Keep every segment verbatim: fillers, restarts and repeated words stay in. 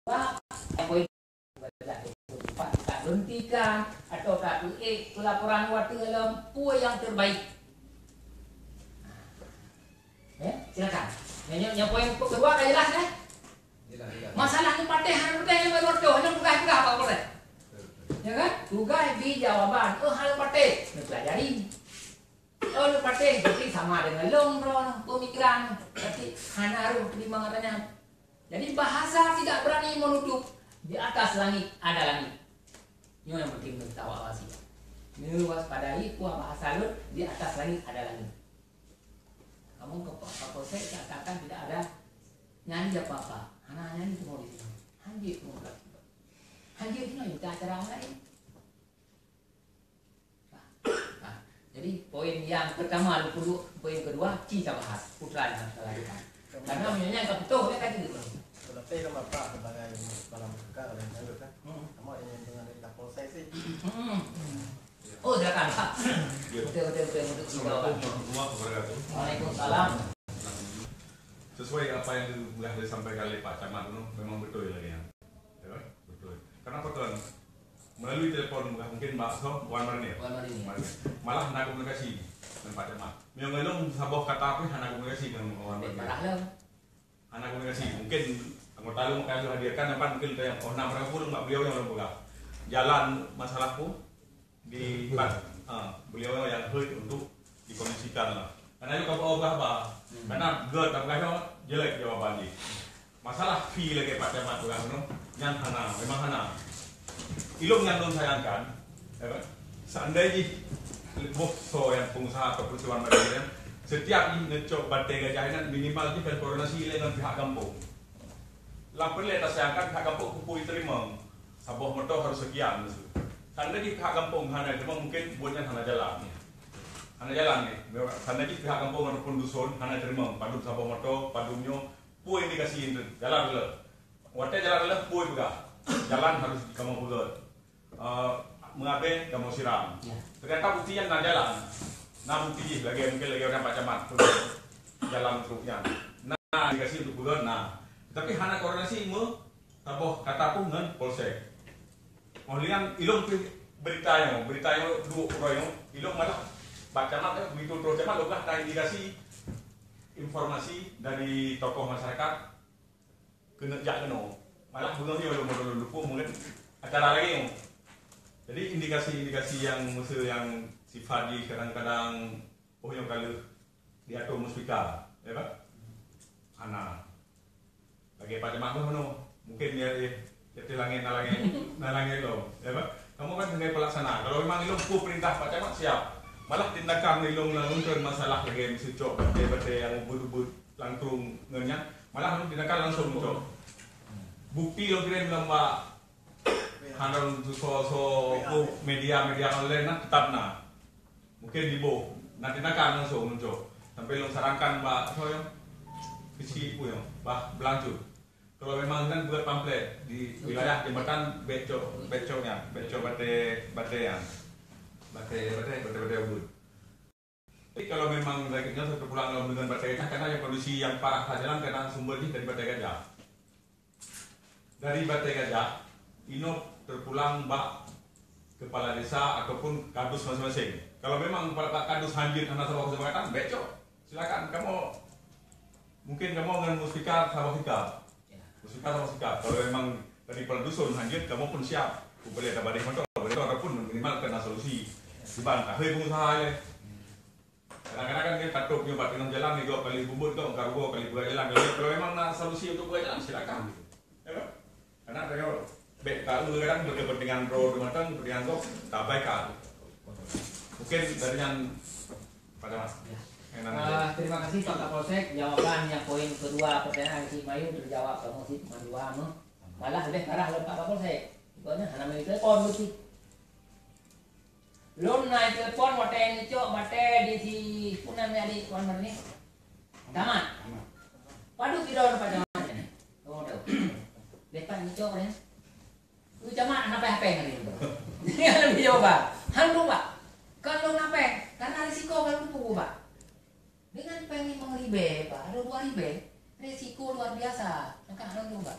Pak, poin tak berhentikan atau tak tuék pelaporan watée lom peue nyang terbaik. Ya, silakan. Nyang, nyang poin kedua ka jelas, eh? Jelas, jelas. Masalah ni patéh hana patéh nyang baru tu, hanya tugas-tugas apa boleh. Ya kan? Tugas di jawaban, oh hana patéh, nak pelajari. Oh, lu patéh, berarti sama dengan lôn droe pemikiran, berarti hana harus terima katanya. Jadi bahasa tidak berani menutup di atas langit ada langit. Nyoe yang penting untuk kita awasi. Nyoe waspadai kuah bahasa lôn di atas langit ada langit. Kamu ke Pak Kapolsek seakan-akan tidak ada nyanyi apa-apa. Hana nyanyi semua di sini. Hanjeuet semua berarti. Hanjeuet nyoe minta acara lain. Nah, jadi poin yang pertama lôn peuduek, poin kedua ci tabahas putra nyang salah depan. Karena meunyoe nyan ka putôh, kan ka jeuet. Tapi kan Bapak sebagai kepala muka oleh Daud kan. Hmm. Kamu ingin dengan dari Kapolsek sih. Hmm. Oh, silakan, Pak. Ya. Betul, betul, betul, betul. Assalamualaikum warahmatullahi wabarakatuh. Waalaikumsalam. Sesuai apa yang telah disampaikan oleh Pak Camat tu, memang betul lagi ya. Ya kan? Betul. Kenapa tuan? Melalui telepon mungkin Mbak Soh, Wan Marnir. Wan Marnir. Malah hana komunikasi dengan Pak Camat. Meunyoe ngon lôn saboh kata pun hana komunikasi dengan Wan Marnir. Parah lah. Hana komunikasi. Mungkin anggota lôn akan hadirkan apa mungkin tanya, oh, na berapa pun Mbak beliau yang lôn peugah. Jalan masalah pun di, ha, beliau yang herd untuk dikondisikan lah. Karena itu kabar Allah apa? Hmm. Karena gerd apa kata jelek jawaban dia. Masalah fee lagi Pak Camat pegang tu, nyan hana, memang hana. Ilong yang lôn sayangkan, ya kan? Seandai jih boh so yang pengusaha atau perusahaan macam ni, setiap jih ngecok batèe gajah nyan minimal jih kan koordinasi dengan pihak kampung. Lam peureulèe tasayangkan pihak kampung kupui terima. Saboh moto harus sekian, miseue. Tanda jih pihak gampông hana, cuma mungkin buet nyan hana jalan. Hana jalan nyoe. Tanda jih pihak gampông ataupun dusun hana terima padum saboh moto, padum nyoe, peue indikasi nyan jalan reuloh. Watèe jalan reuloh, peue peugah? Jalan harus kamoe peugöt. Eh, meuabèe kamoe siram. Ya. Ternyata bukti nyan na jalan. Na bukti jih lagèe mungkin lagèe ureueng Pak Camat peugöt jalan truk nyan. Na indikasi untuk peugöt, na. Tapi hana koordinasi meu Saboh kata pun ngon polsek. Óh lheueh nyan ilong pih berita nyoe, berita nyoe duek uroe nyoe, ilong malah bak camat nyoe, begitu troh camat lôn peugah na indikasi informasi dari tokoh masyarakat keuneuk jak keunoe. Malah beungoh nyoe lôn, lôn luput mungkin acara lagèe nyoe. Jadi indikasi-indikasi nyang meuseu nyang sifat jih kadang-kadang, oh, nyoe ka lheueh diatur muspika, ya kan? Hana. Lagèe Pak Camat meunoe, mungkin ya, eh, di ateueh langèt na langèt, na langèt lom, ya kan? Kamoe kan sebagai pelaksana. Kalau memang ilong peue perintah Pak Camat, siap. Malah tindakan ilong na mungkin masalah lagèe meusucok batèe-batèe nyang ubit-ubit langkrueng ngon nyan, malah tindakan langsung muncul. Bukti lôn kirim lom bak hana so, so, media-media online na, tetap na. Mungkin diboh, na tindakan langsung muncul. Sampai lôn sarankan bak soe nyoe, keuchik peue nyoe, bah beulanjut. Kalau memang nyan buet pamflet di wilayah jembatan, bèk cok, bèk cok nyan, bèk cok batèe, batèe nyan. Batèe, batèe, batèe, batèe ubit. Jadi kalau memang lagèe nyan, terpulang lom deungon batèe gajah, karena nyang kondisi nyang parah sajalan karena sumber jih dari batèe gajah. Dari batèe gajah, inoe terpulang bak kepala desa ataupun kadus masing-masing. Kalau memang bak, bak kadus hanjeuet hana saboh kesepakatan, bèk cok. Silakan, kamoe, mungkin kamoe ngon muspika saboh sikap. Muspika saboh sikap. Kalau memang dari kepala dusun hanjeuet, kamoe pun siap. Kupilih tabadeh moto, tabadeh moto ataupun minimal kena solusi. Sebab entah, hei, pengusaha je. Kadang-kadang kan dia takut nyoe bak tengah jalan, dia dua kali bubut tu, engka rugoe kali buka jalan. Kalau, kalau memang na solusi untuk buka jalan, silakan. Ya kan? Karena dia bèk tahu kadang berkepentingan droe teuh mantong, kepentingan gob, tabaikan. Mungkin dari nyan Pak Camat. Ya. Yang nanya. Ah, terima kasih Pak Kapolsek. Jawaban yang poin kedua pertanyaan si Mayu terjawab kamoe cit mandua meuh. Malah lebih parah lom Pak Kapolsek. Pokoknya hana meutelepon meusti. Lôn na telepon watèe neucok batèe di si, peue nan adik Wan Marni? Camat. Padub sidroe Pak Camat nyan. Oh, tahu. Lepas neucok nyan. Uh, Camat hana pèh-pèh ngon lôn. Nyan lôn jaweueb. Han lôn, Pak. Kan lôn hana pèh, karena risiko kan lôn peubuet, Pak. Dengan pèng limong ribèe, Pak, ada dua ribèe, risiko luar biasa. Maka han lôn, Pak.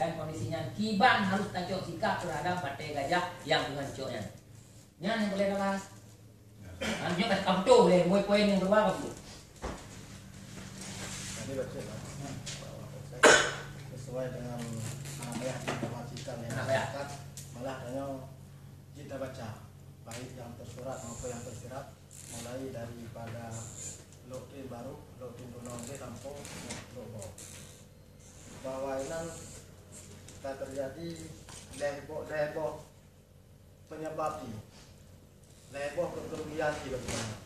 Dan kondisi nyan kiban harus tacok sikap terhadap batée gajah nyang teungoh cok nyan. Nyan nyang boleh tabahas. Nyan ka beutôi lé, moi poin nyang keuluwa ka beutôi. Jadi baca lah. Sesuai dengan anak ayah diinformasikan oleh masyarakat, malah tanyoe jeuet tabaca, baik yang tersurat maupun yang tersirat, mulai daripada lok tin barô, lok tin bunoe sampoe lok boh. Bahwa inan ka terjadi lhèe boh, lhèe boh penyebab jih, lhèe boh keurugian jih bagi tanyoe.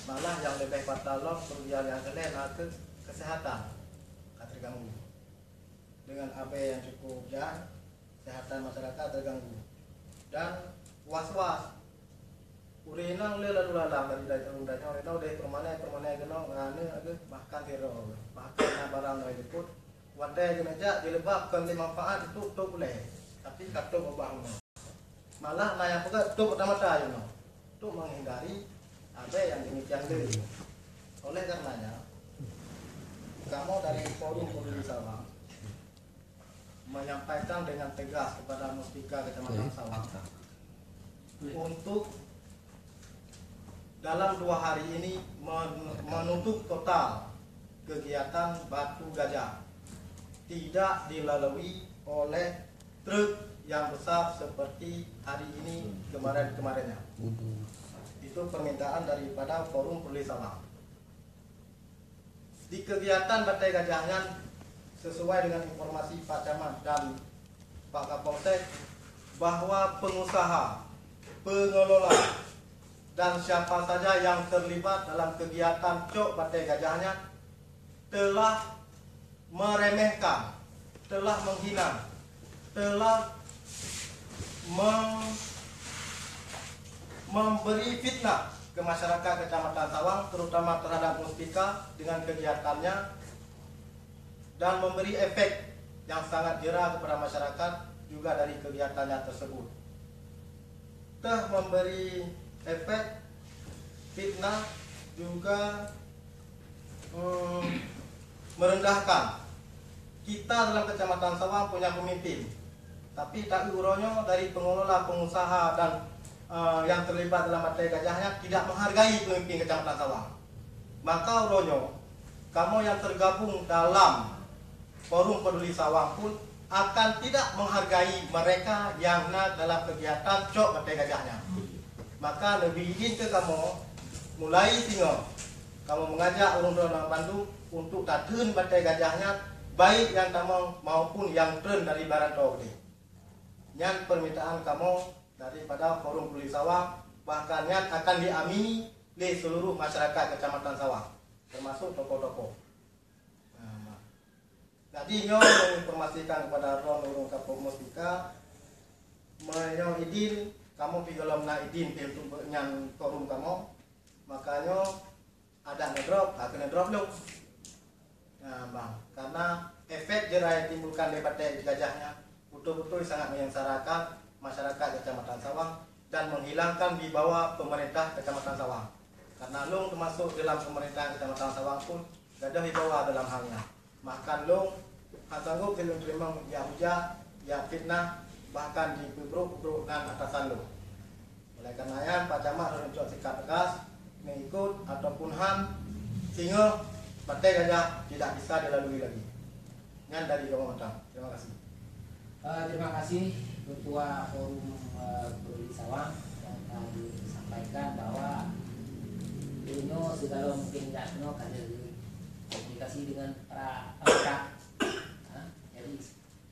Malah nyang leubeh fatal lom, keurugian nyang keulhèe na keu kesehatan ka terganggu. Dengan abée nyang cukup jai, kesehatan masyarakat terganggu. Dan was-was. Ureueng inong le lalu lalang dari dayah ureueng tanyoe, ureueng inong deh peurumahan, peurumahan keunoe ngon aneuk geuh, bahkan sidroe geuh. Bahkan na barang nyang jipôt, watèe geuneuk jak jileubab kon lé manfaat untuk top ulèe, tapi ka top ubah unoe. Malah na nyang peugah top mata-mata jinoe, untuk menghindari abée nyang demikian le. Oleh karenanya, kamoe dari Forum Peduli Sawang menyampaikan dengan tegas kepada Muspika Kecamatan Sawang untuk dalam dua hari ini men-, menutup total kegiatan batu gajah tidak dilalui oleh truk yang besar seperti hari ini kemarin-kemarinnya. Itu permintaan daripada Forum Peduli Sawang. Di kegiatan batée gajah nyan, sesuai dengan informasi Pak Camat dan Pak Kapolsek, bahwa pengusaha, pengelola, dan siapa saja yang terlibat dalam kegiatan cok batée gajah nyan telah meremehkan, telah menghina, telah mem-, memberi fitnah ke masyarakat Kecamatan Sawang, terutama terhadap Muspika dengan kegiatannya, dan memberi efek yang sangat jera kepada masyarakat juga dari kegiatannya tersebut. Teuh memberi efek fitnah juga, em, merendahkan. Kita dalam Kecamatan Sawang punya pemimpin, tapi taeu uroe nyoe dari pengelola, pengusaha dan, eh, yang terlibat dalam batée gajah nyan tidak menghargai pemimpin Kecamatan Sawang. Maka uroe nyoe, kamoe yang tergabung dalam Forum Peduli Sawang pun akan tidak menghargai mereka yang na dalam kegiatan cok batée gajah nyan. Maka neubi idin keu kamoe, mulai singoh kamoe mengajak ureueng droe banmandum untuk tatheun batée gajah nyan, baik nyang tamong maupun nyang treun dari barang toh geude. Nyan permintaan kamoe daripada Forum Peduli Sawang, bahkan nyan akan diamini lé seluruh masyarakat Kecamatan Sawang, termasuk tokoh-tokoh. Nah, jadi nyoe menginformasikan kepada droe ureueng kampung Muspika, meunyoe idin, kamoe pi golom na idin pi untuk nyan forum kamoe, maka nyoe adak neudrop, akan neudrop lom. Nah, bang, karena efek jera yang timbulkan dari batée gajah nyan betul-betul sangat menyengsarakan masyarakat Kecamatan Sawang dan menghilangkan wibawa pemerintah Kecamatan Sawang. Karena lôn termasuk dalam pemerintah Kecamatan Sawang pun gadoh wibawa dalam hal nyan. Bahkan lôn hana sanggup lôn teurimong jak hujat, jak fitnah, bahkan jipeubrok-brok ngon atasan lôn. Oleh karena nyan, Pak Camat harôh cok sikap tegas, mengikut ataupun han, singoh batée gajah tidak bisa dilalui lagi. Nyan dari kamoe mantong. Terima kasih. Eh, terima kasih Ketua Forum, eh, Peduli Sawang yang telah disampaikan bahwa inoe segala mungkin tidak kena kada komunikasi dengan para anggota. Ha, jadi,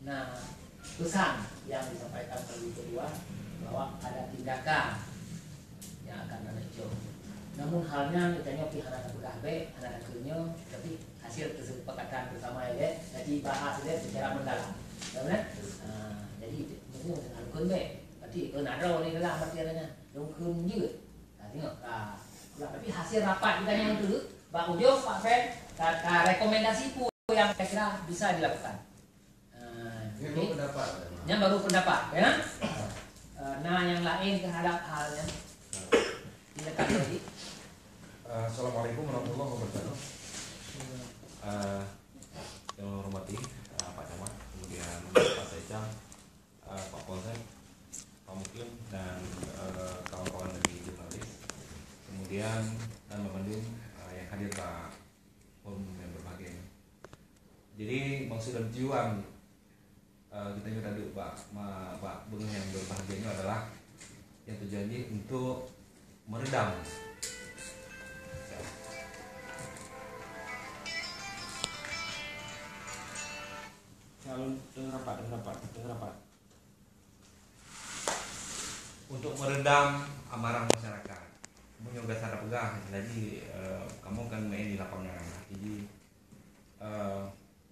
nah, pesan yang disampaikan oleh kedua bahwa ada tindakan yang akan anda cok. Namun halnya kita nyoe pih hana peugah bek, hana takheun nyoe, tapi hasil kesepakatan bersama ya, jadi bahas ya secara mendalam. Ya, benar? Ha, jadi, mungkin harus bek. Berarti, oh, nak ada orang dalam berarti adanya. Lungkun je. Ha, tengok. Ha. Tapi hasil rapat kita yang tu, bak ujung Pak Fen, ka, ka rekomendasi peue yang kira-kira bisa dilakukan. Ha, Ini okey. Pendapat. Yang baru pendapat, ya. Ha, nah, yang lain terhadap halnya. Silakan lagi. Assalamualaikum warahmatullahi wabarakatuh. Eh, yang saya hormati, eh, Pak Camat, kemudian Pak Secang, eh, Pak Polsek, Pak Mukim, dan, eh, kawan-kawan dari jurnalis, kemudian dan Pak Bandung, eh, yang hadir pada forum yang berbahagia ini. Jadi, maksud dan tujuan, eh, kita nyoe tadi bak, ma, bak beungoh yang berbahagia ini adalah yang tujuan ini untuk meredam. Calon tengah rapat, tengah rapat, tengah rapat. Untuk meredam amarah masyarakat. Meunyoe gata peugah, jadi, eh, kamoe kan main di lapangan. Jadi, eh,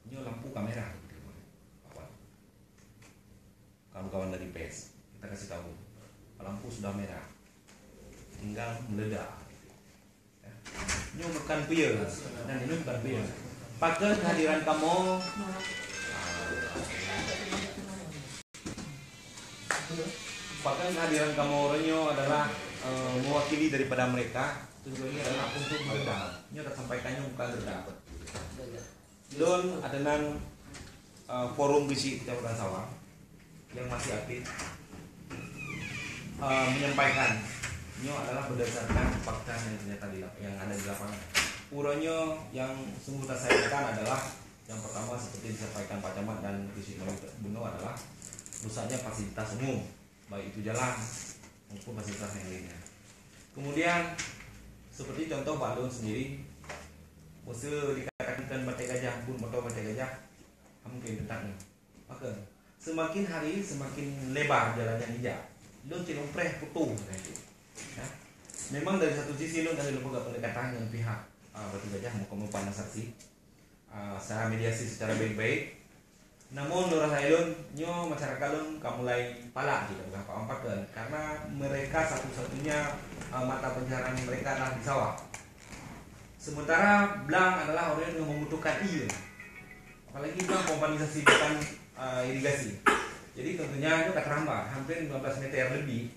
nyoe lampu ka merah. Kawan-kawan dari pers, kita kasih tahu, lampu sudah merah. Tinggal meledak. Nyoe bukan peue, dan ini bukan peue. Pakon kehadiran kamoe, pakon kehadiran kamoe uroe nyoe adalah, eh, mewakili daripada mereka. Tujuannya adalah untuk meredam. Nyoe tasampaikan nyoe bukan redam. Lôn ateunan, eh, forum geuchik Kecamatan Sawang yang masih aktif, eh, menyampaikan nyoe adalah berdasarkan fakta yang ternyata di lap-, yang ada di lapangan. Uroe nyoe yang sungguh tasayangkan adalah yang pertama seperti disampaikan Pak Camat dan geuchik Melayu bunoe adalah rusaknya fasilitas umum, baik itu jalan maupun fasilitas yang lainnya. Kemudian seperti contoh bak lôn sendiri, meuseu dikatakan Batée Gajah, buet moto Batée Gajah, mungkin teuntang nyoe. Maka semakin hari semakin lebar jalan nyang ijak. Lôn cit lôn preh putôh sagai tu. Ya. Memang dari satu sisi lôn ka lôn peugah pendekatan ngon pihak, ah, Batée Gajah, muka-muka na saksi, ah, secara mediasi secara baik-baik. Namun lôn rasa lôn nyoe masyarakat lôn ka mulai palak jih, ka peugah pakon-pakon, karena mereka satu-satunya, ah, mata pencaharian mereka adalah di sawah. Sementara blang adalah orang yang membutuhkan ie. Apalagi blang pompanisasi bukan, eh, irigasi. Jadi tentunya itu ka terhambat hampir lima belas meter lebih.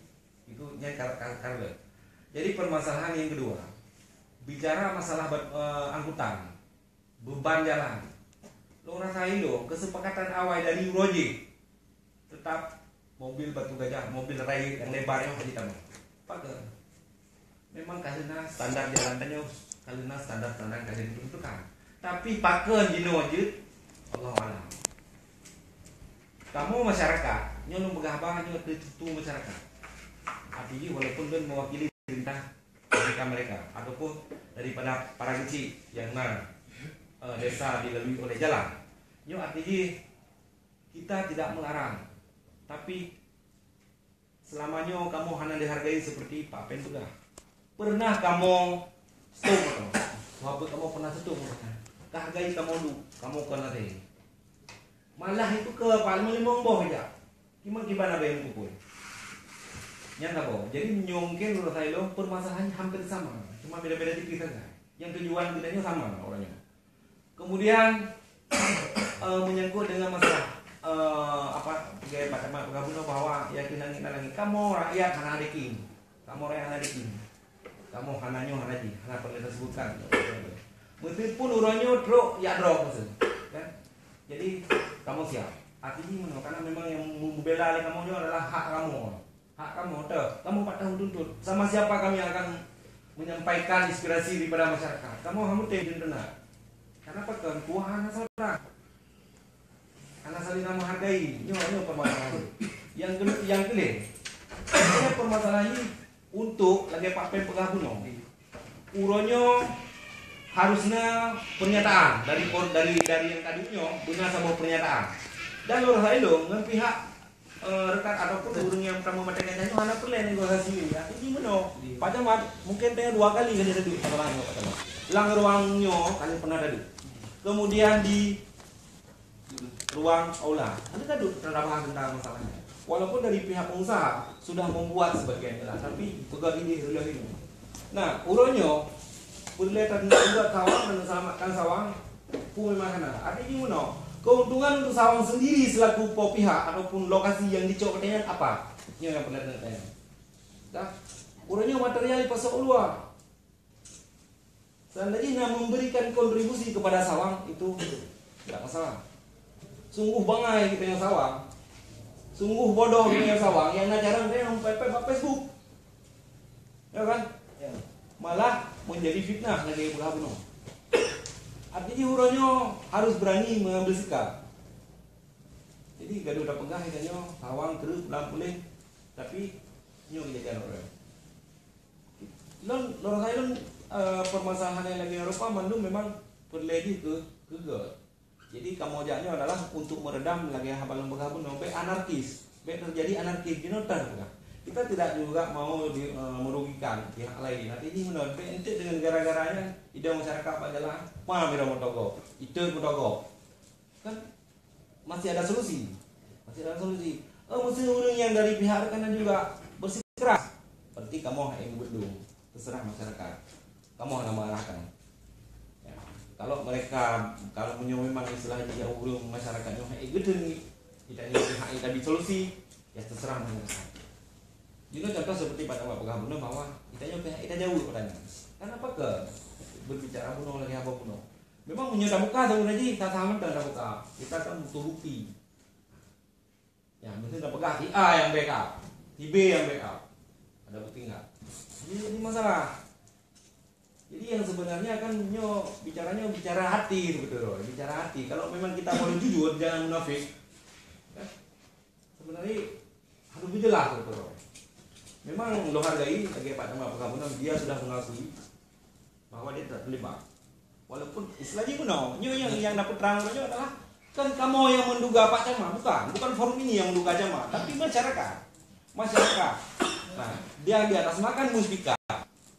Itu nyan kar-, kar-, karena. Jadi permasalahan yang kedua, bicara masalah bat-, eh, angkutan, beban jalan. Lôn rasa ilôn kesepakatan awai dari uroe jih. Tetap mobil Batée Gajah, mobil rayeuk nyang lebar nyoe hana jitamong. Pakon? Memang karena standar jalan tanyoe, karena standar-standar ka ditentukan. Tapi pakon jinoe jeuet, Allahu a'lam. Kamoe masyarakat, nyoe lôn peugah haba nyoe keu tutoe masyarakat. Artinya walaupun lôn mewakili pemerintah mereka-mereka ataupun daripada para geuchik nyang na, eh, desa dilalui oleh jalan. Nyoe artinya kita tidak melarang, tapi selama nyoe kamoe hana dihargai seperti Pak Pen peugah. Pernah kamoe stop moto? Wapeu kamoe pernah stop moto? Ka hargai kamoe duek, kamoe kon até. Malah itu ke paling limong boh jak. Kiban-kiban abéh meukeupôi. Nyan saboh. Jadi nyoe mungkin menurut saya lo permasalahannya hampir sama, cuma beda-beda tipis saja. Yang tujuan kita nyoe sama orang nyoe. Kemudian, eh, menyangkut dengan masalah, eh, apa, gaya Pak Camat peugah bunoe bahwa yakin langit na langit. Kamoe rakyat hana ada king. Kamoe rakyat hana ada king. Kamoe hana nyoe hana jih, hana pernah disebutkan. Meskipun uroe nyoe trok ya drop masa. Kan? Jadi, kamoe siap. Artinya mana? Karena memang yang membela oleh kamoe nyoe adalah hak kamoe. Hak kamoe, teuh. Kamoe pat tahun tuntut. Sama siapa kami akan menyampaikan inspirasi daripada masyarakat. Kamoe hana meutem jeuet teunak. Kenapa kan? Tuhan hana saudara. Hana saling menghargai. Nyoe, nyoe permasalahan. Yang kedua, yang kedua. Ini permasalahan ini untuk lagi Pak Pen peugah bunoe. Uroe nyoe harusnya pernyataan dari por-, dari, dari nyang ka duek nyoe beuna saboh pernyataan. Dan lôn rasa ilôn ngon pihak, eh, rekan ataupun ureuëng nyang tameumaté gajah nyoe hana peureulée negosiasi, ya. Ini meunoe. Pak Camat, mungkin teuh dua kali ka lheueh taduek masalah nyoe, Pak Camat. Lam ruang nyoe ka lheueh pernah taduek. Kemudian di ruang aula. Ada gaduh teutabah tentang masalah nyan. Walaupun dari pihak pengusaha sudah membuat sebagian jalan, tapi peugah ini, peugah ini. Nah, uroe nyoe peureulée tadeungoe juga Sawang dan selamatkan Sawang pun memang hana. Artinya meunoe, keuntungan untuk Sawang sendiri selaku po pihak ataupun lokasi yang dicok pertanyaan apa? Nyoe yang peureulée tanya. Dah, uroe nyoe material dipasok u luwa. Seandainya memberikan kontribusi kepada Sawang, itu tidak masalah. Sungguh bangai kita yang Sawang, sungguh bodoh kita yang Sawang, yang na jarang dia yang pepet bak Facebook. Ya kan? Ya. Malah menjadi fitnah lagi pula bunuh. Artinya uroe nyoe harus berani mengambil sikap. Jadi gaduh tapeugah kita nyoe Sawang kereup lam puléh, tapi nyoe kejadian orang. Lôn, lôn rasa lôn, eh, permasalahan yang lagi Eropa mandum memang peureulée jih keu, keu göt. Jadi kamoe jak nyoe adalah untuk meredam lagée haba lôn peugah bunoe, bék anarkis, bék terjadi anarkis di nota. Kita tidak juga mau di, eh, merugikan pihak lain. Artinya meunoe, bék enteuk dengan gara-gara nyan idong masyarakat bak jalan, pam idong meutogob, iteuk meutogob. Kan masih ada solusi. Masih ada solusi. Oh, mesti ureuëng yang dari pihak rekanan juga bersikeras. Berarti kamoe hak yang betul. Terserah masyarakat. Kamoe hana marahkan. Ya. Kalau mereka, kalau meunyoe memang istilah jih ureuëng masyarakat nyoe hak yang geudeungi, kita nyoe hak yang tabi solusi, ya terserah masyarakat. Jinoe contoh seperti pada awak peugah bunoe bahwa kita nyoe pihak kita jauh padanya. Kenapa ke berbicara bunoe lagi apa bunoe? Memang meunyoe tabuka saboh jih, sah-sah mantong tabuka. Kita kan butuh bukti. Ya, mesti tapeugah si A yang backup, si B yang backup. Ada bukti enggak? Jadi, ini masalah. Jadi yang sebenarnya kan nyoe bicaranya bicara hati betul, bicara hati. Kalau memang kita mau jujur, jangan munafik. Ya. Sebenarnya harus dijelas betul. Memang lôn hargai lagi Pak Camat Perkebunan, dia sudah mengakui bahwa dia tidak terlibat. Walaupun istilah jih bunoe, nyoe yang, yang dapat terang nyoe adalah kan kamoe yang menduga Pak Camat, bukan, bukan forum ini yang menduga Camat, tapi masyarakat. Masyarakat. Nah, dia di atas makan Muspika.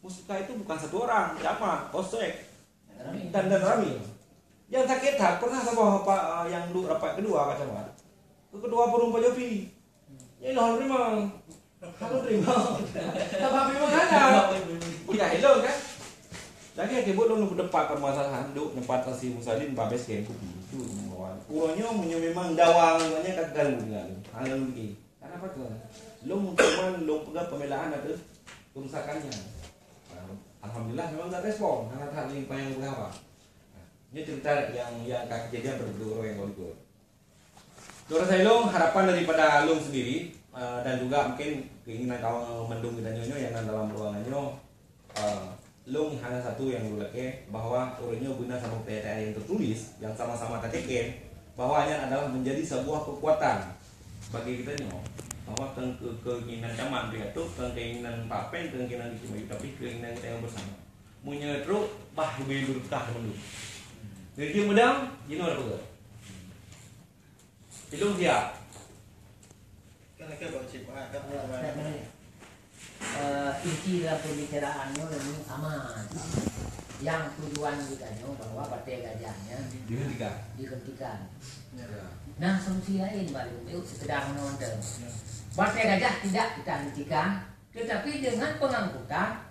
Muspika itu bukan satu orang, Camat, Polsek, dan, dan Rami. Yang sakit hati pernah saboh apa, eh, yang duduk rapat kedua Pak Camat. Ketua forum Pak Jopi. Ya, ilôn terima. Aku terima. Tapi memang ada. Udah ilôn kan? Lagi yang kebut lôn berdepan permasalahan duk tempat Saksi Musalin babes ke kupi. Itu memang. Uroe nyoe meunyoe memang dawang nyoe ka garu dengan. Hana lagi. Karena apa tu? Lôn cuma lôn pegang pembelaan ada kerusakannya. Alhamdulillah memang tak respon. Hana tak ada yang payah berapa. Ini cerita yang, yang kaki kejadian berdua orang yang baru. Lôn rasa ilôn harapan daripada lôn sendiri, eh, dan juga mungkin keinginan kawan mandum kita nyoe yang dalam ruangan nyoe, eh, lôn hanya satu yang lôn lakée bahwa ureuëng nyoe beuna saboh pernyataan yang tertulis yang sama-sama tateken bahwa nyan adalah menjadi sebuah kekuatan bagi kita nyoe bahwa ke, ke, keinginan Camat tu, ke keinginan Pak Pen, ke keinginan Kicik Maju, tapi keinginan kita yang bersama. Meunyoe trok bah leubeh berkah mandum. Jadi dia mudah, jinoe dah peugah. Ilung siap. Kan akan buat cip, ah, kan buat. Eh, inti dalam pembicaraan nyoe memang sama. Yang tujuan kita nyoe bahwa batée gajah nyan dihentikan. Dihentikan. Ya. Nah, solusi lain baru, yuk sekedar menonton. Ya. Batée gajah tidak kita hentikan, tetapi dengan pengangkutan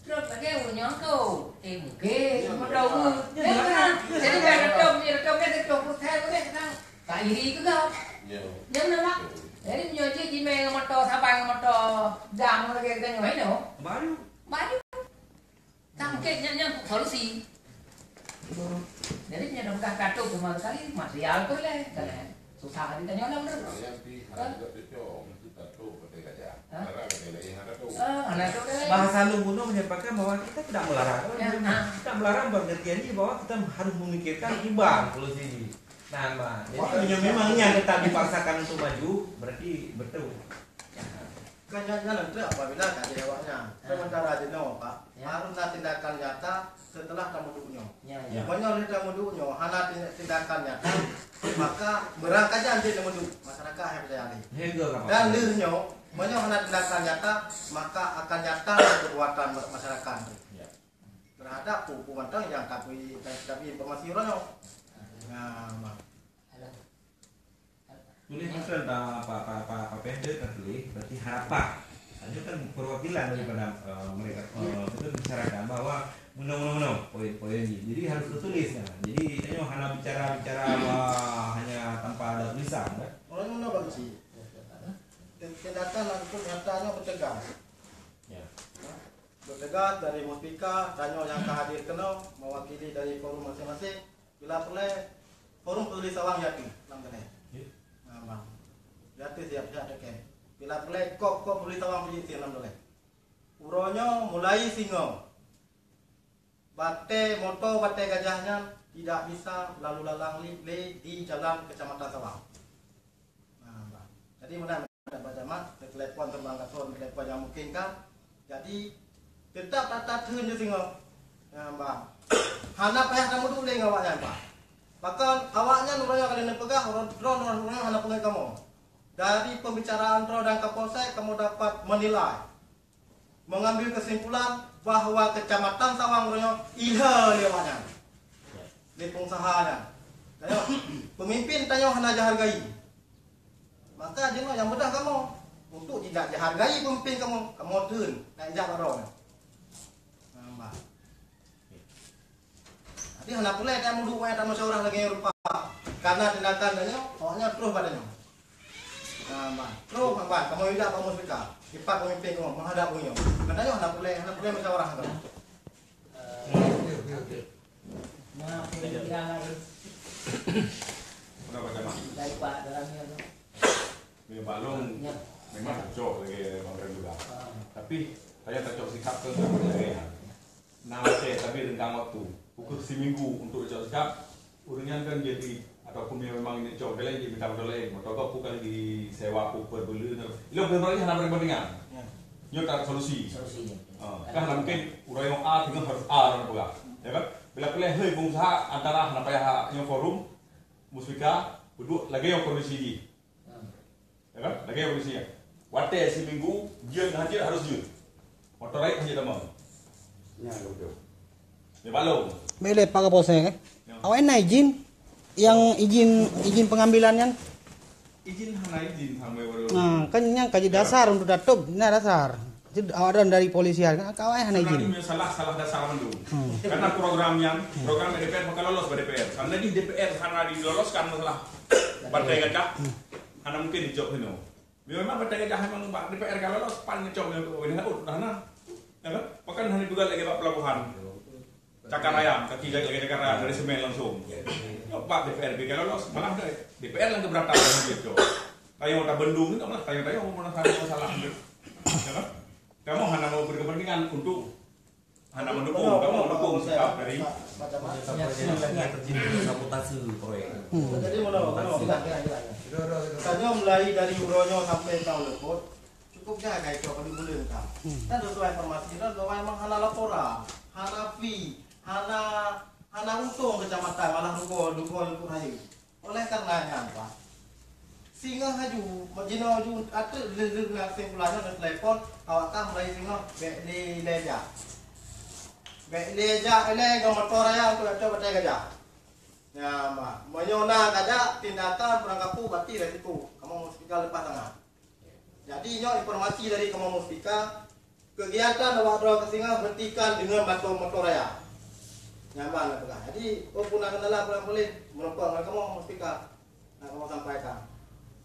truk lagée ureuëng nyang ko. Eh, mungkin. Ya, moto ya. Ureuëng. Ya, ya. Jadi, ya, ya. Kan datang, dia datang, dia datang, pusat, dia datang. Tak iri ke kau? Ya. Dia menolak. Jadi, meunyoe jih jimé ngon moto saban, ngon moto dam, lagée geutanyoe, hai, no? Baru. Baru. Tangkét nyan, nyan solusi. Jadi, nyan dah peugah kartu cuma sekali, material tu leh, kan, eh? Susah hati tanya orang tu. Yang pi, kan? Harga cocok, mesti kartu pakai gajah. Hah? Barang ada lain, ada tu. Ah, ada tu leh. Bahasa Lubuno menyampaikan bahwa kita tidak melarang. Ya, ah. Tidak melarang berarti ini bahwa kita harus memikirkan imbang solusi ini. Nah, Mbak, jadi wah, meunyoe memang niat tetap dipaksakan untuk maju, berarti betul. Ya. Kan nyan, nyan leuntreuk apabila ka jih awaknyan. Ah. Sementara jinoe, Pak, Ya. harus na tindakan nyata setelah tameuduek nyoe. Ya, ya. Ya. Meunyoe lheueh tameuduek nyoe hana tin-, tindakan nyata, maka beurangkajan jih tameuduek, masyarakat hai peucaya lé. Hingga kapan? Dan lheueh nyoe, meunyoe hana tindakan nyata, maka akan nyata perbuatan ma-, masyarakat. Ya. Terhadap peue-peue mantong nyang tapi, tapi informasi uroe nyoe. Nah, ma- Tuléh mantong ta, apa, apa, apa, apa pendek ka tuléh, berarti harapan. Hanya kan perwakilan daripada, eh, mereka, eh, itu bicarakan bahwa meunoe, meunoe, meunoe, poin, poin ni. Jadi harus tertulis kan. Jadi, tanyoe hana bicara-bicara wah, hanya tanpa ada tulisan kan. Orang mana bang si? Tindakan langsung nyatanya bertegas. Ya. Bertegas dari Muspika, tanyoe nyang ka hadir keunoe, mewakili dari forum masing-masing. Bila peureulée forum peduli sawang jati lam keudée. Ya. Nah, bang. Jati siap-siap dekat. Bila peureulée kop-kop peduli sawang peujiek lam keudée. Uroe nyoe mulai singoh. Batée moto batée gajah nyan tidak bisa lalu lalang li-, lé di jalan Kecamatan Sawang. Nah, bang. Jadi meunan Bak jamat, teutelepon teuma gasoe, teutelepon nyang mungkin kan. Jadi, teutap that-that theun jih singoh. Nyan, bah. Hana payah tameuduek lé ngon awaknyan, bah. Bahkan awaknyan uroe nyoe ka lheueh neupeugah, droe, droe, droe, droe hana peungeut kamoe. Dari pembicaraan droe dan Kapolsek, kamoe dapat menilai, mengambil kesimpulan bahwa Kecamatan Sawang uroe nyoe ilheueh lé awaknyan. Lé pengusaha nyan. Tanyoe, pemimpin tanyoe hana jihargai. Maka jinoe nyang beudôh kamoe. Untuk tidak jihargai pemimpin kamoe, kamoe theun, nak jak bak droe nyan. Nah, bah. Tapi hana peureulée tameuduek, tameusyawara lagée nyan rupa. Karena tindakan tanyoe, awaknyan troh bak tanyoe. Nah, bah. Troh, bah, kamoe jak bak Muspika. Sifat pemimpin kamoe, menghadap beliau. Katanya hana peureulée, hana peureulée musyawarah kamoe. Nah, pemikiran lain. Udah baca mak. Dari Pak dalamnya tu. Memang balong, Ya. memang cocok lagi Bang Ren juga. Ah. Tapi, saya tak cocok sikap ke, tak boleh lagi. Nah, saya tapi renggang waktu. Pukul seminggu untuk cocok sikap. Ureuëng nyan kan jadi, ataupun memang ini cok galeng, jadi minta motor lain. Motor kau bukan disewa, Cooper, beli. Ilo, beurangkat hana perbandingan. Ya. Nyoe tak solusi. Solusi, ya. Ha, kan mungkin ureuëng A tengah harus A dan peugah. Ya kan? Bila peureulée, hei, pengusaha antara hana payah nyoe forum, Muspika, peuduek lagée nyoe kondisi jih. Hmm. Ya kan? Lagée kondisi nyan. Watée seminggu, jeuet hana jeuet harus jeuet. Motor lain hana tamong. Nyan betul. Dia balong. Boleh Pak Kapolsek, eh? Ya. Awak na izin yang izin, izin pengambilan nyan? Izin hana izin sampai baru. Nah, kan nyan ka jadi dasar untuk datop, nah dasar. Jadi awak dari polisian kan, ka awak hana izin. Sebenarnya salah, salah dasar mandum. Hmm. Karena program nyan, program D P R bakal lolos ke D P R. Karena di D P R hana diloloskan masalah Batée Gajah. Hmm. Hana mungkin dijok sinoe. Bila memang Batée Gajah memang bak D P R ka lolos, pan ngecok ngon Wali Daud dah na. Ya kan? Bahkan hana juga lagi bak pelabuhan. Cakar Raya, kaki lagi Cakar Raya dari semen langsung. Nyoe bak D P R B ka lolos, malah dah D P R lang keberatan dia tu. Tayong tak bendung ni malah tayong-tayong malah sama masalah tu. Ya kan? Kamu hana mau berkepentingan untuk Hana mendukung, kamu mendukung sikap dari Sabotase proyek. Jadi, mula, mula, mula. Tanyoe mulai dari uroe nyoe sampai tahun leupah, cukup jagai keu pada buleuen ka. Dan sesuai informasi, dan bahwa memang hana laporan, hana fee, hana, hana untông kecamatan, malah rugoe, rugoe, rugoe raya. Oleh karena nyan, Pak, singoh laju, jinoe laju ateueh lheueh-lheueh kesimpulan nyoe, neutelepon, awak ka mulai singoh, bèk lé ilèe jak. Bèk lé jak ilèe ngon motor raya untuk ateueh Batée Gajah. Nyan, Pak, meunyoe na ka jak tindakan peurangkapu, berarti resiko. Kamoe meusti ka leupah tangan. Jadi, nyoe informasi dari Kamoe Muspika, kegiatan awak droe keu singoh hentikan deungon motor-motor raya. Nyan ban lôn peugah. Jadi, oh, puna kenalan pulang boleh meureumpok ngon Kamoe Muspika. Nak Kamoe sampaikan.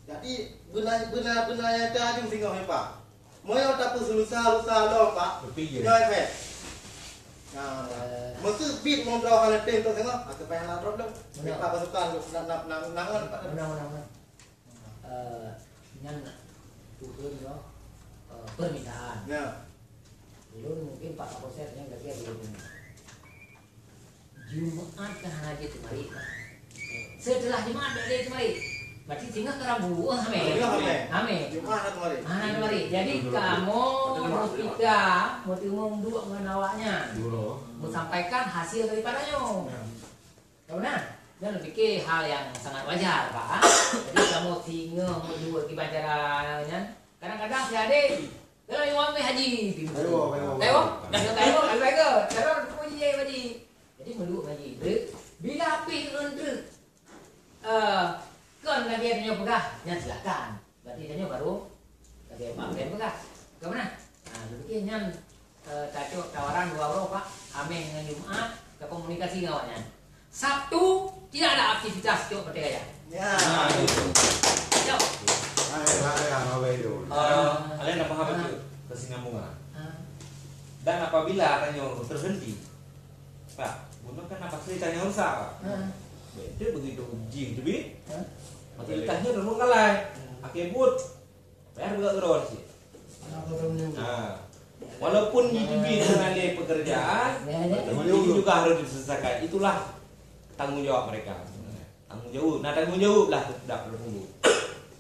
Jadi, beuna, beuna, beuna nyata aju singoh nyoe, Pak. Meunyoe tapeuseulusa-lusa lom, Pak, nyoe efek. Nah, meuseubiet meudroe hana tem tu singoh, ateueh payah na droe lom. Beuna. Pak pasukan nak, nak, nak, nak, nak, Beuna, beuna, beuna. Eh, nyan turun nyoe, eh, permintaan. Ya. Ulôn mungkin Pak Kapolsek nyan lagèe ulôn. Jumat kan hana jeuet teumari, Pak. Setelah Jumat bèk lé teumari. Berarti singoh ka rambu. Oh, amé. Singoh amé. Amé. Jumat hana teumari. Hana teumari. Jadi, kamoe meutika, meuteumeung duek ngon awaknyan. Meusampaikan hasil daripada nyoe. Ya. Ka beuna? Nyan pike hal nyang sangat wajar, Pak. Jadi, kamoe singoh meuduek kiban cara nyan. Kadang-kadang si adé, "Keunoe iwan meuhaji." Kaiwo, kaiwo. Kaiwo? Dah kaiwo, kaiwo, kaiwo. Kaiwo, kaiwo, haji. Jadi, meuduek haji. Bila pih eunteuk, eh, kon lagèe tanyoe peugah, nyan silakan. Berarti tanyoe baru lagèe Pak Pem peugah. Ka beuna? Nah, lagèe nyan, eh, tacok tawaran dua uroe, Pak. Amé ngon Jumat, ka komunikasi ngon awaknyan. Sabtu tidak ada aktivitas cok Batèe Gajah. Ya. Cok. Hai, hai, hai, hai, hai. Eh, kalian apa kabar, Cuk? Kesinambungan. Ah. Dan apabila tanyoe terhenti, Pak, bunoe kan nafas tanyoe rusak, Pak. Ah. Beda begitu jih teubiet. Ah. Mati letaknya dulu kalai. Pakai but. Payah buka keudroe cit. Ha. Walaupun jiteubiet hana lé pekerjaan, ya, ya, itu juga harus diselesaikan. Itulah tanggung jawab mereka. Tanggung jawab. Nah, tanggung jawab lah dak perlu.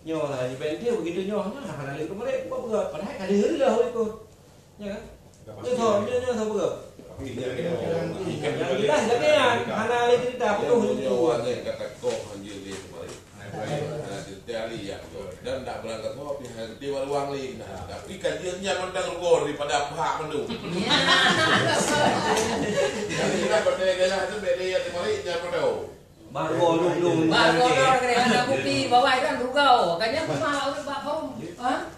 Nyoe lah, di P N T begitu nyoe, nah, hana lé keumaré, buat peugah. Padahal ka lheueh lah itu. Ya kan? Nyoe tho, nyoe, nyoe tho peugah. Yang jelas, jangan hana lé cerita, betul. Nyoe awak ni kata kong hanya lé keumaré. Dan tak berangkat kau pihak gede baru wang li. Nah, tapi kajian nyan mantang rugoe daripada pihak mandum. Jadi kita berdaya gaya tu berdaya di mari nyan pada. Baru dulu. Baru dulu kena ada bukti bahwa itu kan rugoe. Makanya rumah awak bak forum. Ha?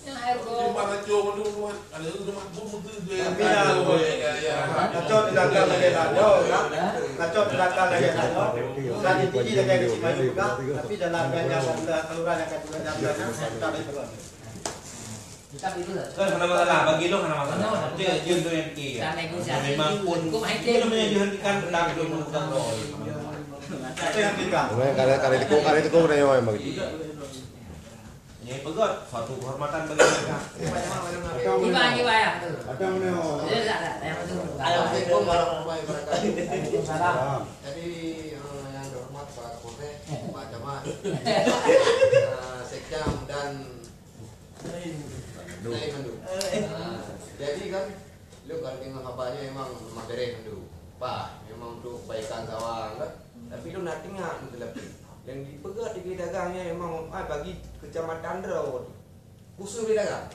Yang air rugoe. Cuma kacau mandum rumah. Tapi dah, kacau tindakan lagèe nyan, kan? Kacau tindakan lagèe nyan. Bukan inti lagèe ke Simayung peugah, tapi dalam gaya dan kelurahan yang kacau tindakan, kita ada itu. Kan hana masalah, bagi lo hana masalah. Dia, dia tu yang fikir. Memang pun, dia namanya dihentikan, dah belum bukan roh. Itu yang kita. Kalau, kalau itu, kalau itu, kau dah yang bagi. Nyoe peugöt, suatu kehormatan bagi mereka. Kiban, kiban, ya, betul. Assalamualaikum warahmatullahi wabarakatuh. Waalaikumsalam. Jadi, eh, yang terhormat Pak Kapolsek, Pak Camat, eh, Sekcam dan Lain Mandu. Eh, jadi kan, Lôn ka deungoe haba nyoe memang, memang beres mandum. Paih, memang untuk kebaikan sawa kan. Tapi lôn na teuingat beutôi lagèe. Nyang dipeugah di dagang nyoe memang, ah, bagi kecamatan droe. Khusus di dagang.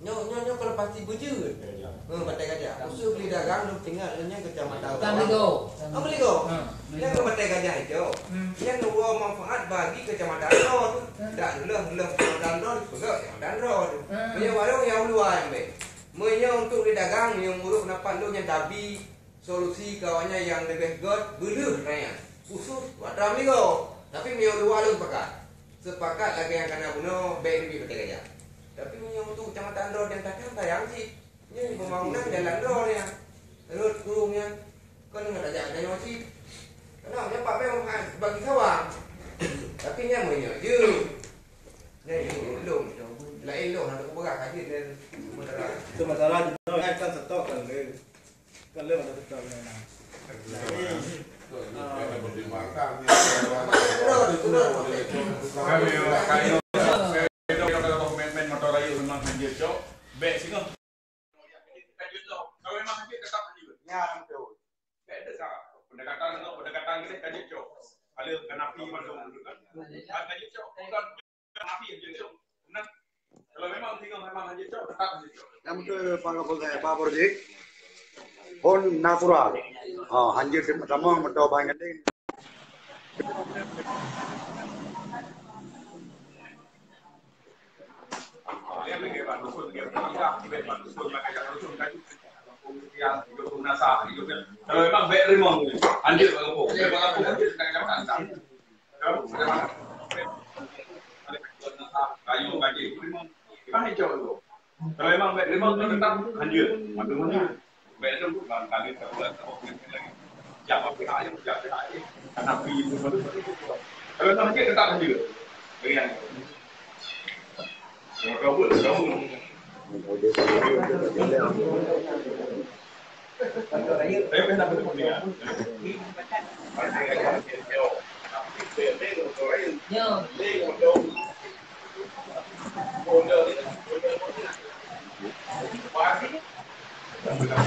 Nyoe, nyoe, nyoe kalau pasti beujeuet. Ya, ya. Hmm, Batèe Gajah. Khusus di dagang lôn teuingat lôn nyoe kecamatan droe. Kan begitu. Ah, begitu. Hmm. Nyoe ke Batèe Gajah itu. Hmm. Nyoe ngeubah manfaat bagi kecamatan droe tu. Hmm. Tak leuh-leuh kecamatan droe, peugah kecamatan droe tu. Hmm. Punya warung yang luar yang baik. Meunyoe untuk di dagang, meunyoe meunurot peundapat lôn nyang tabi solusi kawan nyan nyang leubeh göt, beuleuh nyan. Khusus Batèe Gajah. Tapi meunyoe dua lôn sepakat. Sepakat lagèe nyang kana bunoe, bèk teubiet Batèe Gajah. Tapi meunyoe untuk kecamatan droe nyang takheun sayang cit. Nyan pembangunan jalan droe nyan. Rot kurung nyan. Kon ngon tajak tanyoe cit. Kenapa nyan Pak Pem bagi sawang. Tapi nyan meunyoe jeuet. Nyan jeuet lôn. Laén lôn hana kupeugah ka jeuet nyan. Sementara. Sementara di droe kan stok kan lé. Kan lé masa stok nyan. Jadi, ah, kami, kami, komitmen motor kayu memang hanjeuet cok. Bèk singoh. Kalau memang hanjeuet, tetap hanjeuet. Ya, betul. Beda sama. Pendekatan tu, pendekatan kita kaji cok. Ada kena pi masuk dulu kan. Kaji cok, bukan kena pi hanjeuet cok. Nah, kalau memang tinggal memang hanjeuet cok, tetap hanjeuet cok. Yang betul, Pak Kapolsek, Pak Borjik. Pun natural. Ha, hanjeuet pertama, motor bang gandeng. Kalau memang bèk rimong, anjir bak gampông. Bèk bak gampông, anjir tak kena makan. Kayu, anjir, rimong. Kan hijau tu. Kalau memang bèk rimong tu tetap anjir. Madu mana? Bèk tu bang kali tak buat tak buat lagi. Siapa pihak yang siapa pihak ni? Karena pi itu baru. Kalau tak anjir tetap anjir. Bagi yang. Yang kabul, kabul. Saya pernah bertemu dengan. Yo.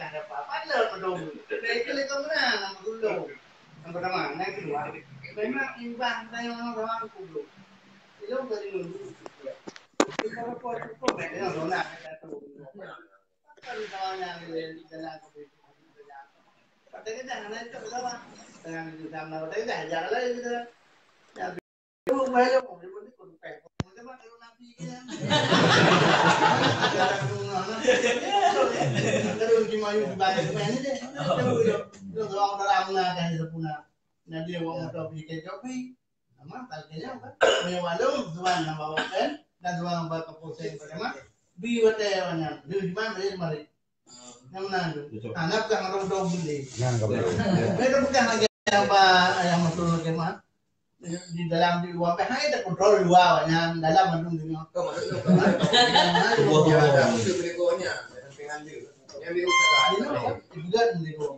Dah dapat apa le pedom. Dari itu leka menang nama dulu. Yang pertama, yang kedua, memang imbang saya orang orang kubur. Ilmu dari dulu. Kita repot repot, memang zona kita tu. Kan misalnya di dalam kubur. Kata kita hanya itu berapa? Dengan kita sama kata kita hajar lah gitu. Bi watèe awaknyan, di mana dia mari. Nyang na tu. Betul. Anak pegang orang dong beli. Nyang ka betul. Mereka pegang lagi apa yang masuk lagi mah. Di dalam di luar kan hanya terkontrol luar awaknyan, dalam mandum dunia. Kau masuk tu. Buah tu ada. Itu berikutnya. Yang dia usaha. Ini juga beli kau.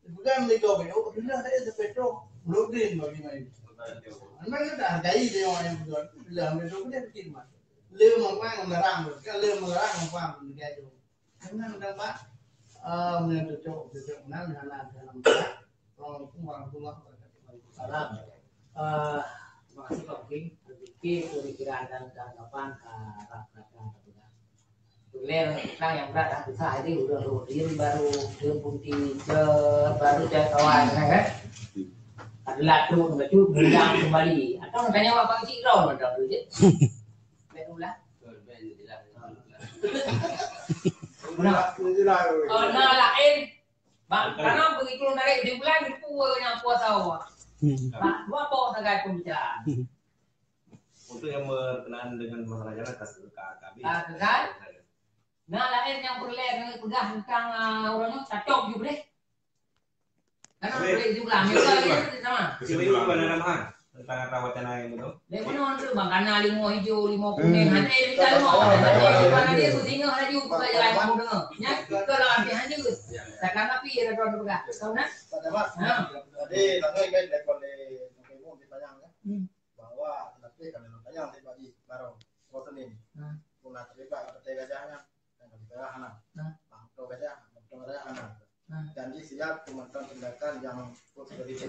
Bukan beli kau beli, oh, bila saya sepetrol, belum bagi main. Memang kita hargai dia orang yang betul. Bila ambil tu dia bikin mah. Le mengpang melarang, kan le melarang mengpang dia tu. Senang dah pak. Ah, mana tu cok, tu cok, mana hana dalam tak. Assalamualaikum warahmatullahi wabarakatuh. Salam. Ah, terima kasih Pak Buking. Rezeki, pemikiran dan tanggapan, ah, rakan-rakan. Tulen tang nyang brat dah susah jadi udah rutin baru dia pun teacher baru cari kawan kan. Adalah tu baru undang kembali. Atau tanya awak Pak Cik Ron dah tu je. Baik ulah. Benar. Oh, nah lain. Bang, karena begitu narik di bulan itu yang puasa awak. Bang, dua apa sagai pembicaraan. Untuk yang berkenaan dengan masalah jalan, tak suka kami. Ah, kan? Nah, lain yang perlu peugah tentang, ah, orang tu, cocok juga deh. Karena boleh juga, mereka dia sama. Kesimpulan. Kesimpulan. Tentang apa wacana yang itu? Dia mana orang tu, bang, karena lima hijau, lima kuning, hmm, ada yang minta lima. Ada yang minta lima, dia tu singa laju, bukan jalan kamu dengar. Ya, kita lah habis hanya. Ya, ya. Takkan tapi ada tuan peugah. Tahu nak? Tak ada, Mak. Ha. Tadi, tadi kan, dia kon di, di Panyang, ya. Hmm. Bahwa tapi kalau tanya tadi pagi baru waktu ni. Hmm. Pernah terlibat kata gajahnya. Dan kami telah anak. Hmm. Bang, tu gajah, tu gajah anak. Hmm. Janji siap menonton tindakan yang seperti itu.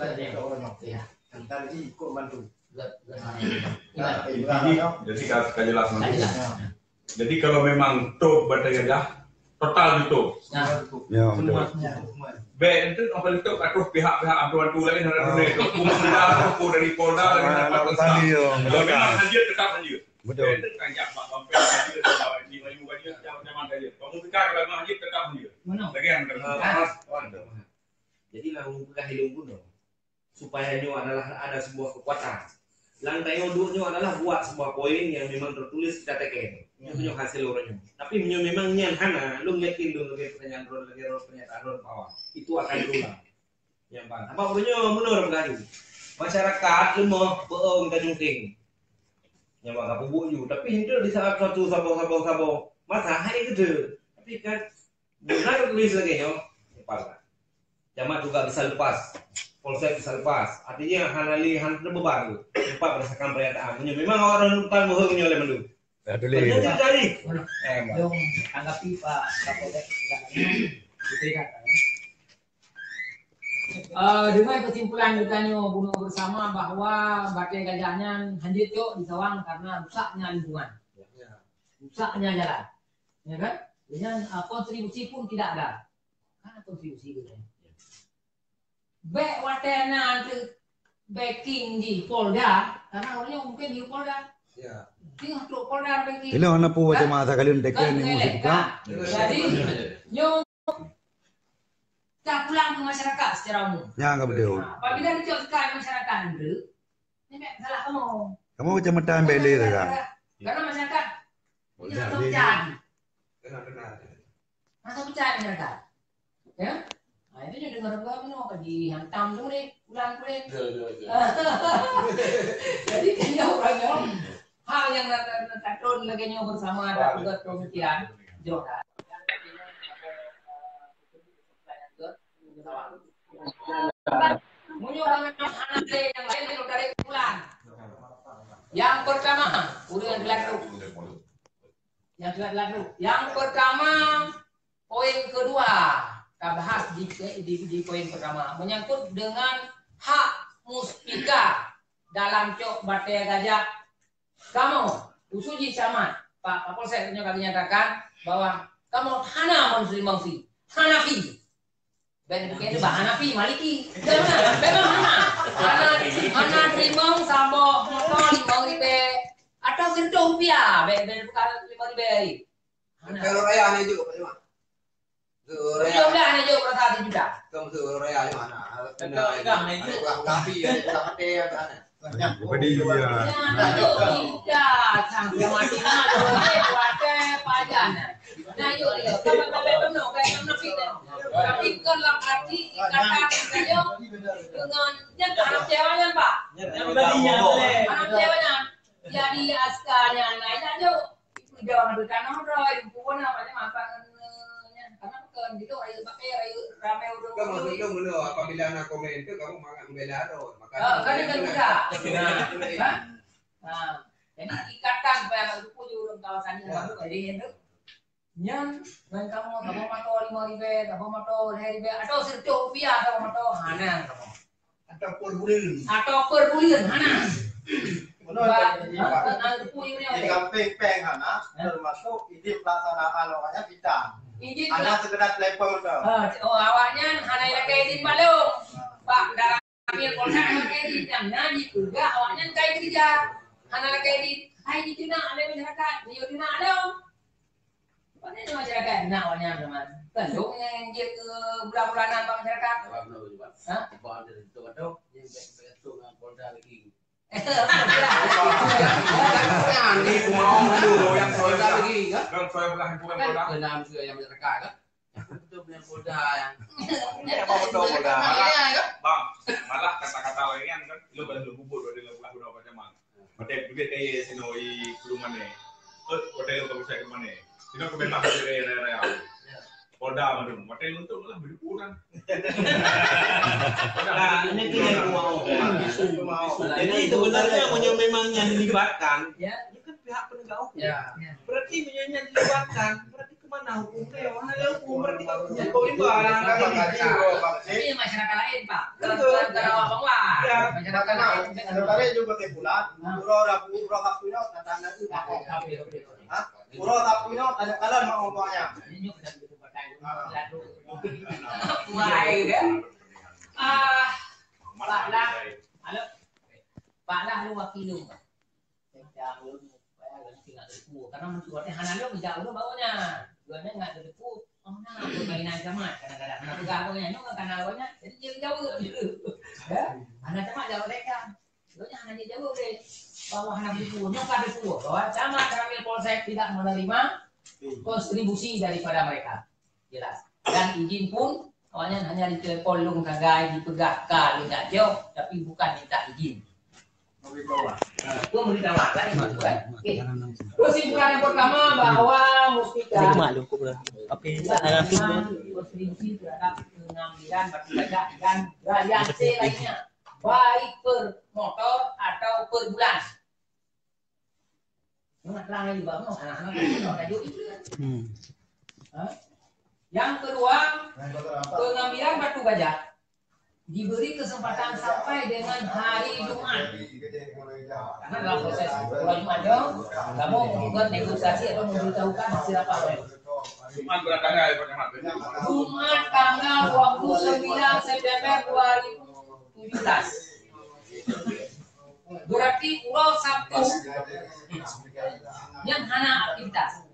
Iya. Antar ji ikut bantu. Betul, betul. Nah, iya. Nah, jadi, jadi kalau, kalau jelas nanti. Jelas. Ya. Jadi kalau memang top Batang Gajah, total tutup. Nah. Ya, betul. Semua. Ya. Baik itu apa itu atur pihak-pihak bantu-bantu lain ada dunia itu. Pemerintah, atau dari Polda, dari mana, nah, tentang. Kalau memang hadir, tetap hadir. Betul. Baik itu kan jak mak sampai hadir, di Melayu hadir, macam mana hadir. Pemerintah kalau memang hadir, tetap hadir. Mana? Lagi yang kena. Ah. Jadi lah, orang pegang ilmu pun dong. Supaya nyoe adalah ada sebuah kekuatan. Langkah nyoe duek nyoe adalah buat sebuah poin yang memang tertulis kita teken. Itu nyoe hasil orang nyoe. Tapi nyoe memang nyan hana, lôn yakin lôn lagèe pertanyaan lôn, lagèe lôn pernyataan lôn bahwa itu akan berulang. Yang paham. Apa orang nyoe menurut bergaduh? Masyarakat lemah, beung dan nyungking. Nyawa ka peubuet ju. Tapi hindeu di saat satu saboh-saboh-saboh masa hai keu. Tapi kan benar tulis lagi nyoe. Kepala. Camat juga bisa lepas, polsek bisa lepas. Artinya hana li han terbeban tu. Cepat berdasarkan pernyataan. Meunyoe memang awak rakan bukan mohon nyoe lé mandum. Dah tulis. Betul tadi. Eh, Bang. Jom tanggapi Pak Kapolsek. Diperingatkan. Eh, dengan kesimpulan kita nyoe bunoe bersama bahwa Batèe Gajah nyan hanjeuet cok disawang karena rusaknya lingkungan. Ya. Rusaknya jalan. Ya kan? Dengan, eh, kontribusi pun tidak ada. Kan kontribusi tu kan. Bèk watèe na tu backing di Polda, karena orang mungkin di Polda. Ya. Tengah trok Polda backing. Inoe na pu macam masa kalian teken ni musim buka. Jadi, nyoe kita pulang ke masyarakat secara umum. Ya, enggak betul. Nah, apabila dicocokkan masyarakat tu, ini salah kamu. Kamu kecamatan Bele tu kan? Karena masyarakat punya kepercayaan. Benar, benar. Rasa percaya dengan rasa. Ya? Ha, itu je dengar orang tua tu, apa dihantam tu deh, pulang tu deh. Ya, ya, ya. Jadi, kena orang nyoe, hal yang rata-rata takut lagi nyoe bersama ada tugas pemikiran. Jawab. Menyuruh anak yang lain untuk tarik pulang. Yang pertama, urang yang dilantik. Yang sudah dilantik. Yang pertama, Poin kedua, tabahas di, di, di poin pertama, menyangkut dengan hak Muspika dalam cok batée gajah. Kamoe, khusus jih Camat, Pak Kapolsek nyoe ka nyatakan bahwa kamoe hana meuneurima fee, hana fee. Bèk, bèk, bèk, hana fee, Maliki. Bèk hana, bèk hana. Hana, hana teurimong saboh moto limong ribèe atau sireutoh rupiah. Bèk, bèk, bukan limong ribèe. Hana. Kalau raya ni juga, Pak Camat. Tujuh belas ni jok rasa tujuh belas. Kau masuk raya ni mana? Kau pegang ni jok. Tapi ya, tak ada yang sana. Jadi, ya. Nah, jok tidak, sang mati na, jok, eh, kuat, eh, pajan. Nah, jok dia. Sampai, sampai penuh, kayak penuh kita. Tapi kalau hati ikatan kita, jok, dengan, jangan harap ceweknya, Pak. Jangan belinya, boleh. Harap ceweknya. Jadi, askalnya, nah, jok. Ipeujong di tanoh droe, ipeupuna, banyak makan nyan. Karena bukan gitu, ayo pakai, ayo ramai urang. Kan maksud tu meunoe, apabila na komen tu, kamu mangat membela droe. Maka kan kan juga. Nah, kan? Nah, jadi ikatan payah urang kawasan ni, jadi itu. Nyan, ngan kamoe, kamoe moto lima ribèe, kamoe moto lhèe ribèe, atau sireutoh rupiah kamoe moto, hana kamoe. Atau per buleuen. Atau per buleuen, hana. Betul, ba-, jadi, ha, Pak. Ha, ha, ha, di samping péng hana, ha? Termasuk izin pelaksanaan awaknya bintang. Izin hana pelak- sekedar telepon betul. Ha, oh, awaknya hana lakèe izin balong. Pak, dalam ambil kontak hana lakèe izin, jangan dipeugah awaknya kai kerja. Hana lakèe izin, hai ditunak oleh masyarakat, dia tunak along. Mana ada masyarakat nak awak nyan, teman? Kan dong yang dia ke bulan-bulanan bak masyarakat. Apa nama tu, Pak? Ha? Apa ada tu, Pak, tu? Yang baik-baik tu dengan Polda lagi. Yang ni aku mau dulu, yang Polda lagi, kan? Kan saya pernah hubungan Polda. Kan kenal juga yang masyarakat, kan? Betul dengan Polda yang. Ini apa betul Polda? Malah, bang, malah kata-kata lain kan, lu baru bubur pada lagu-lagu Pak Jamal. Watèe duek kayèe sinoe i Krueng Mané. Eh, watèe ka pusat Krueng Mané. Sinoe ka beubaih duek kayèe raya-raya. Polda mandum. Watèe nuntuk malah beudepu kan. Nah, ini dia yang mau. Jadi sebenarnya meunyoe memang nyan dilibatkan, ya, dia kan pihak penegak hukum. Ya. Berarti meunyoe nyan dilibatkan, berarti Kemana hukum dia? Mana ada hukum? Berarti tak punya kau rimba lah. Tapi masyarakat lain, Pak. Betul. Bukan, bukan awak Bangla. Ya. Masyarakat lain. Sebenarnya juga kesimpulan, uroe Rabu, uroe Sabtu nyoe datang lagi. Oke, oke, oke. Ha? Uroe Sabtu nyoe tanya kalian mau umpamanya. Ini nyoe kita butuh pakai. Ah. Wah, ya. Ah, Pak Lah. Halo. Pak Lah, lu wakil lu, Pak. Sejak ulôn payah lôn tinggai teupeu. Karena meunyoe watèe hana lôn, jak ulôn bawa nyan. Dua nyan ngat teupeu. Oh, na, permainan camat. Kadang-kadang hana peugah apa nyan. Nyoe kan hana apa nyan. Jadi, dia jaweueb je. Ya? Hana camat jaweueb lé kan. Ulôn nyan hana jaweueb lé. Bahwa hana teupeu. Nyoe ka teupeu. Bahwa camat Koramil Polsek tidak menerima kontribusi daripada mereka. Jelas. Dan izin pun, awaknyan hanya ditelepon lôn sagai, dipeugah ka lôn jak jok, tapi bukan minta izin. Pemberitahuan, kan itu, kan? Oke. Kesimpulan yang pertama bahwa Muspika kontribusi terhadap pengambilan batu gajah dan rayase lainnya, baik per motor atau per bulan. Memang terang lagi, Bang. Anak-anak tak tajuk itu. Hmm. Ha? Yang kedua, pengambilan batu gajah diberi kesempatan sampai dengan hari Jumat. Karena dalam proses pulau Jumat tu, kamu membuat negosiasi atau memberitahukan hasil rapat. Jumat bertanggal, Pak Camat. Jumat tanggal dua puluh sembilan September dua ribu tujuh belas. Berarti uroe Sabtu nyan hana aktivitas.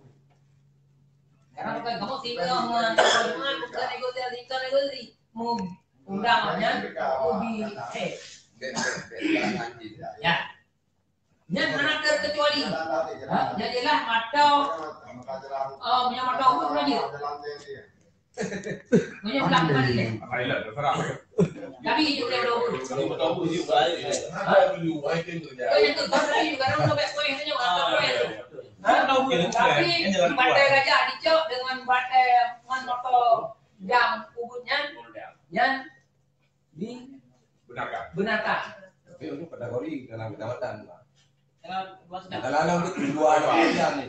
Karena bukan kamu tinggal ngan, bukan negosiasi, bukan negosiasi. Mau undang nyan, mau di, eh. Ya. Nyan hana terkecuali. Ha? Jadi lah moto, oh, punya moto apa lagi? Punya ulang kembali deh. Ayolah, terserah. Kami juga udah urus. Kalau betul pun juga, eh. Ha? Ada dulu, wahai kan tu, ya. Oh, itu, kan tadi juga ada udah baik poin tanya, apa poin tu? Ha? Tapi di batai gajah dicok dengan batai man moto jam ubutnya, nyan di Benarkah? Benarkah? Tapi untuk kategori dalam kecamatan, Pak. Dalam, dalam itu dua, dua macam ni.